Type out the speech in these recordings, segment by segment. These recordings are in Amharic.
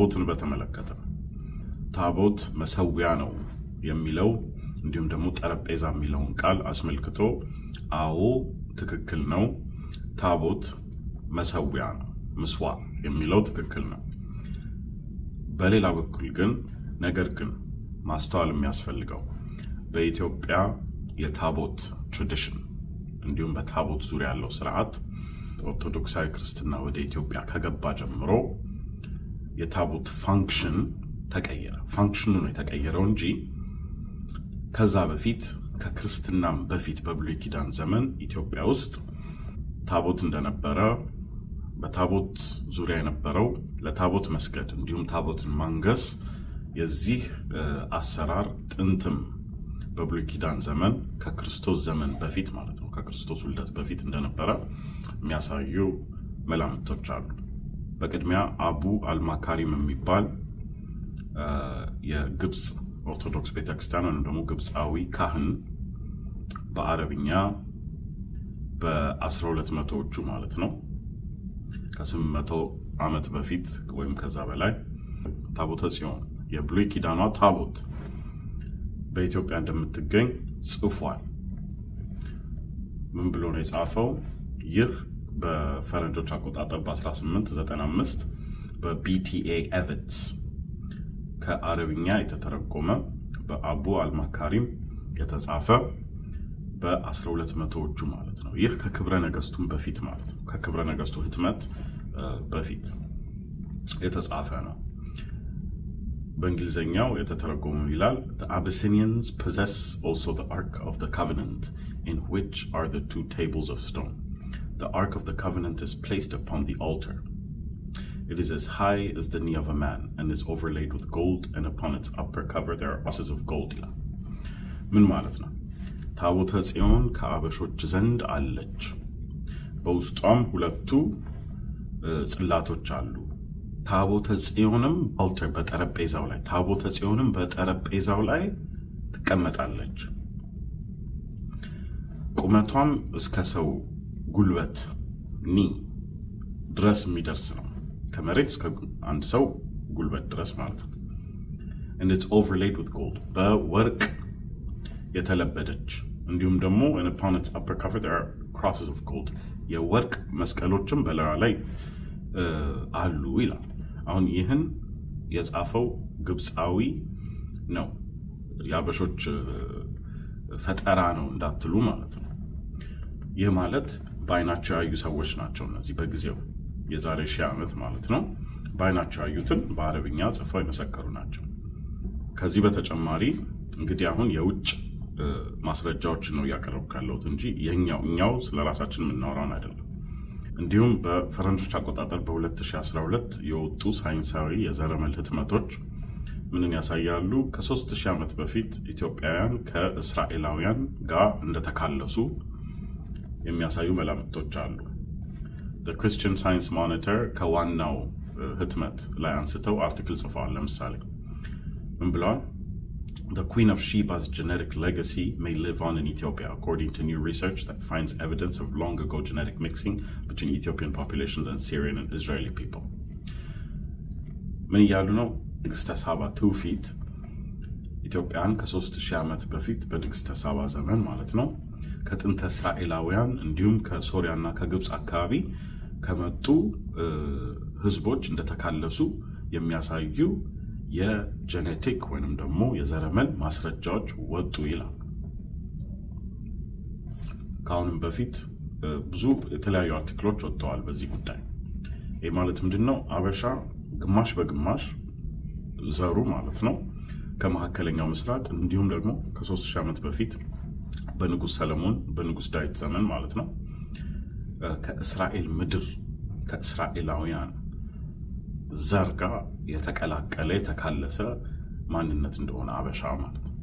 ታቦትን በተመለከተ ታቦት መሰዊያ ነው የሚለው እንዲሁም ደግሞ ጠረጴዛ የሚለውን ቃል አስመልክቶ፣ አዎ ትክክል ነው። ታቦት መሰዊያ ነው፣ ምስዋ የሚለው ትክክል ነው። በሌላ በኩል ግን፣ ነገር ግን ማስተዋል የሚያስፈልገው በኢትዮጵያ የታቦት tradition እንዲሁም በታቦት ዙሪያ ያለው ስርዓት ኦርቶዶክሳዊ ክርስትና ወደ ኢትዮጵያ ከገባ ጀምሮ የታቦት function ተቀየረ። Function ኑ ነው የተቀየረው እንጂ ከዛ በፊት፣ ከክርስትናም በፊት በብሉይ ኪዳን ዘመን ኢትዮጵያ ውስጥ ታቦት እንደነበረ፣ በታቦት ዙሪያ የነበረው ለታቦት መስገድ እንዲሁም ታቦትን ማንገስ፣ የዚህ አሰራር ጥንትም በብሉይ ኪዳን ዘመን፣ ከክርስቶስ ዘመን በፊት ማለት ነው፣ ከክርስቶስ ውልደት በፊት እንደነበረ የሚያሳዩ መላምቶች አሉ። በቅድሚያ አቡ አልማካሪም የሚባል የግብፅ ኦርቶዶክስ ቤተክርስቲያን ወይም ደግሞ ግብፃዊ ካህን በአረብኛ በ1200ዎቹ ማለት ነው፣ ከ800 ዓመት በፊት ወይም ከዛ በላይ፣ ታቦተ ጽዮን፣ የብሉይ ኪዳኗ ታቦት በኢትዮጵያ እንደምትገኝ ጽፏል። ምን ብሎ ነው የጻፈው? ይህ በፈረንጆች አቆጣጠር በ1895 በ BTA Evetts ከአረብኛ የተተረጎመ፣ በአቡ አልማካሪም የተጻፈ፣ በ1200ዎቹ ማለት ነው። ይህ ከክብረ ነገስቱም በፊት ማለት ነው። ከክብረ ነገስቱ ህትመት በፊት የተጻፈ ነው። በእንግሊዝኛው የተተረጎመው ይላል፣ "The Abyssinians possess also the Ark of the Covenant, in which are the two tables of stone. The Ark of the Covenant is placed upon the altar. It is as high as the knee of a man and is overlaid with gold, and upon its upper cover there are crosses of gold" ይላል። ምን ማለት ነው? ታቦተ ጽዮን ከአበሾች ዘንድ አለች። በውስጧም ሁለቱ ጽላቶች አሉ። ታቦተ ጽዮንም altar በጠረጴዛው ላይ፣ ታቦተ ጽዮንም በጠረጴዛው ላይ ትቀመጣለች። ቁመቷም እስከ ሰው ጉልበት knee ድረስ የሚደርስ ነው። ከመሬት እስከ አንድ ሰው ጉልበት ድረስ ማለት ነው። And it's overlaid with gold፣ በወርቅ የተለበደች፣ እንዲሁም ደግሞ and upon its upper cover there are crosses of gold፣ የወርቅ መስቀሎችም በላዩ ላይ አሉ ይላል። አሁን ይህን የጻፈው ግብፃዊ ነው። የአበሾች ፈጠራ ነው እንዳትሉ ማለት ነው። ይህ ማለት በአይናቸው ያዩ ሰዎች ናቸው። እነዚህ በጊዜው የዛሬ 1000 ዓመት ማለት ነው። በአይናቸው ያዩትን በአረብኛ ጽፈው የመሰከሩ ናቸው። ከዚህ በተጨማሪ እንግዲህ አሁን የውጭ ማስረጃዎችን ነው እያቀረብኩ ያለሁት እንጂ የኛው እኛው ስለ ራሳችን የምናወራውን አይደለም። እንዲሁም በፈረንጆች አቆጣጠር በ2012 የወጡ ሳይንሳዊ የዘረመል ህትመቶች ምንን ያሳያሉ? ከ3000 ዓመት በፊት ኢትዮጵያውያን ከእስራኤላውያን ጋር እንደተካለሱ የሚያሳዩ መላምቶች አሉ። Christian Science Monitor ከዋናው ህትመት ላይ አንስተው article ጽፈዋል። ለምሳሌ ምን ብለዋል? "The Queen of Sheba's genetic legacy may live on in Ethiopia, according to new research that finds evidence of long ago genetic mixing between Ethiopian populations and Syrian and Israeli people." ምን እያሉ ነው? ንግስተ ሳባ ትውፊት ኢትዮጵያን ከ3000 ዓመት በፊት በንግስተ ሳባ ዘመን ማለት ነው፣ ከጥንተ እስራኤላውያን እንዲሁም ከሶሪያና ከግብፅ አካባቢ ከመጡ ህዝቦች እንደተካለሱ የሚያሳዩ የ genetic ወይንም ደግሞ የዘረመል ማስረጃዎች ወጡ ይላል። ከአሁንም በፊት ብዙ የተለያዩ article ኦች ወጥተዋል በዚህ ጉዳይ። ይህ ማለት ምንድን ነው? አበሻ ግማሽ በግማሽ ዘሩ ማለት ነው ከመካከለኛው ምስራቅ እንዲሁም ደግሞ ከ3000 ዓመት በፊት በንጉስ ሰለሞን፣ በንጉስ ዳዊት ዘመን ማለት ነው፣ ከእስራኤል ምድር ከእስራኤላውያን ዘር ጋር የተቀላቀለ፣ የተካለሰ ማንነት እንደሆነ አበሻ ማለት ነው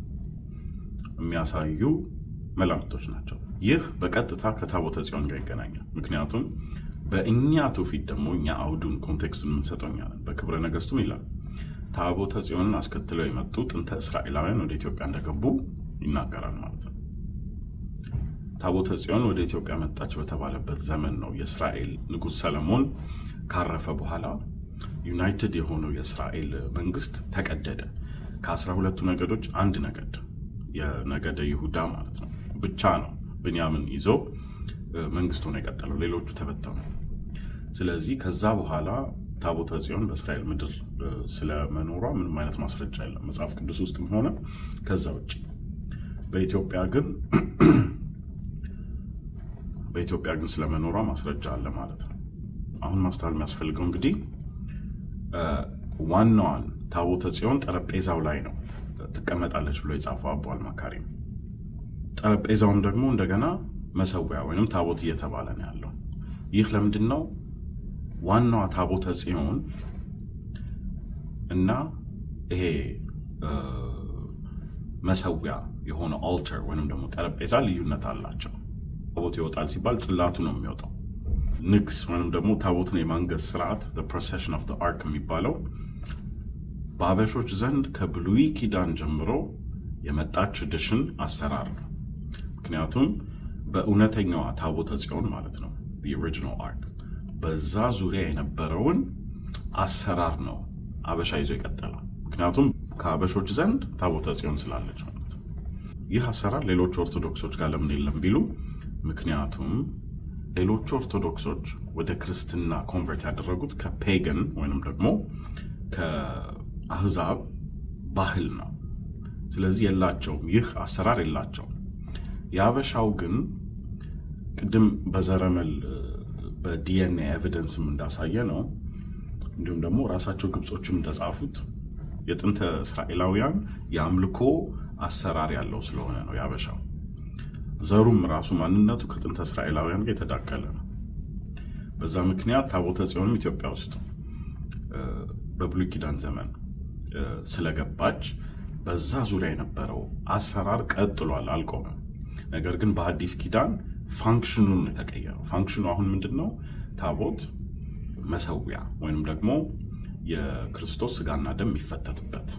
የሚያሳዩ መላምቶች ናቸው። ይህ በቀጥታ ከታቦተ ጽዮን ጋር ይገናኛል። ምክንያቱም በእኛ ትውፊት ደግሞ እኛ አውዱን context ኡን የምንሰጠው እኛ ነን። በክብረ ነገስቱም ይላል፣ ታቦተ ጽዮንን አስከትለው የመጡ ጥንተ እስራኤላውያን ወደ ኢትዮጵያ እንደገቡ ይናገራል ማለት ነው። ታቦተ ጽዮን ወደ ኢትዮጵያ መጣች በተባለበት ዘመን ነው የእስራኤል ንጉሥ ሰለሞን ካረፈ በኋላ United የሆነው የእስራኤል መንግስት ተቀደደ። ከ12ቱ ነገዶች አንድ ነገድ፣ የነገደ ይሁዳ ማለት ነው፣ ብቻ ነው ብንያምን ይዞ መንግስት ሆኖ የቀጠለው፣ ሌሎቹ ተበተኑ። ስለዚህ ከዛ በኋላ ታቦተ ጽዮን በእስራኤል ምድር ስለመኖሯ ምንም አይነት ማስረጃ የለም መጽሐፍ ቅዱስ ውስጥም ሆነ ከዛ ውጭ። በኢትዮጵያ ግን ስለመኖሯ ማስረጃ አለ ማለት ነው። አሁን ማስተዋል የሚያስፈልገው እንግዲህ ዋናዋን ታቦተ ጽዮን ጠረጴዛው ላይ ነው ትቀመጣለች ብሎ የጻፈው አቡ አልማካሪም። ጠረጴዛውም ደግሞ እንደገና መሰዊያ ወይም ታቦት እየተባለ ነው ያለው። ይህ ለምንድን ነው? ዋናዋ ታቦተ ጽዮን እና ይሄ መሰዊያ የሆነ altar ወይም ደግሞ ጠረጴዛ ልዩነት አላቸው። ታቦት ይወጣል ሲባል ጽላቱ ነው የሚወጣው። ንግስ ወይም ደግሞ ታቦትን የማንገስ ስርዓት፣ procession of ark የሚባለው፣ በአበሾች ዘንድ ከብሉይ ኪዳን ጀምሮ የመጣ tradition አሰራር ነው። ምክንያቱም በእውነተኛዋ ታቦተ ጽዮን ማለት ነው፣ original ark፣ በዛ ዙሪያ የነበረውን አሰራር ነው አበሻ ይዞ የቀጠለው። ምክንያቱም ከአበሾች ዘንድ ታቦተ ጽዮን ስላለች ማለት ነው። ይህ አሰራር ሌሎች ኦርቶዶክሶች ጋር ለምን የለም ቢሉ፣ ምክንያቱም ሌሎቹ ኦርቶዶክሶች ወደ ክርስትና convert ያደረጉት ከ pagan ወይንም ደግሞ ከአህዛብ ባህል ነው። ስለዚህ የላቸውም፣ ይህ አሰራር የላቸውም። የአበሻው ግን ቅድም በዘረመል በ DNA evidence ም እንዳሳየነው፣ እንዲሁም ደግሞ ራሳቸው ግብጾችም እንደጻፉት የጥንተ እስራኤላውያን የአምልኮ አሰራር ያለው ስለሆነ ነው። የአበሻው ዘሩም ራሱ ማንነቱ ከጥንተ እስራኤላውያን ጋር የተዳቀለ ነው። በዛ ምክንያት ታቦተ ጽዮንም ኢትዮጵያ ውስጥ በብሉይ ኪዳን ዘመን ስለገባች በዛ ዙሪያ የነበረው አሰራር ቀጥሏል፣ አልቆመም። ነገር ግን በአዲስ ኪዳን function ኑ ነው የተቀየረው። Function ኑ አሁን ምንድን ነው? ታቦት መሰዊያ ወይንም ደግሞ የክርስቶስ ስጋና ደም የሚፈተትበት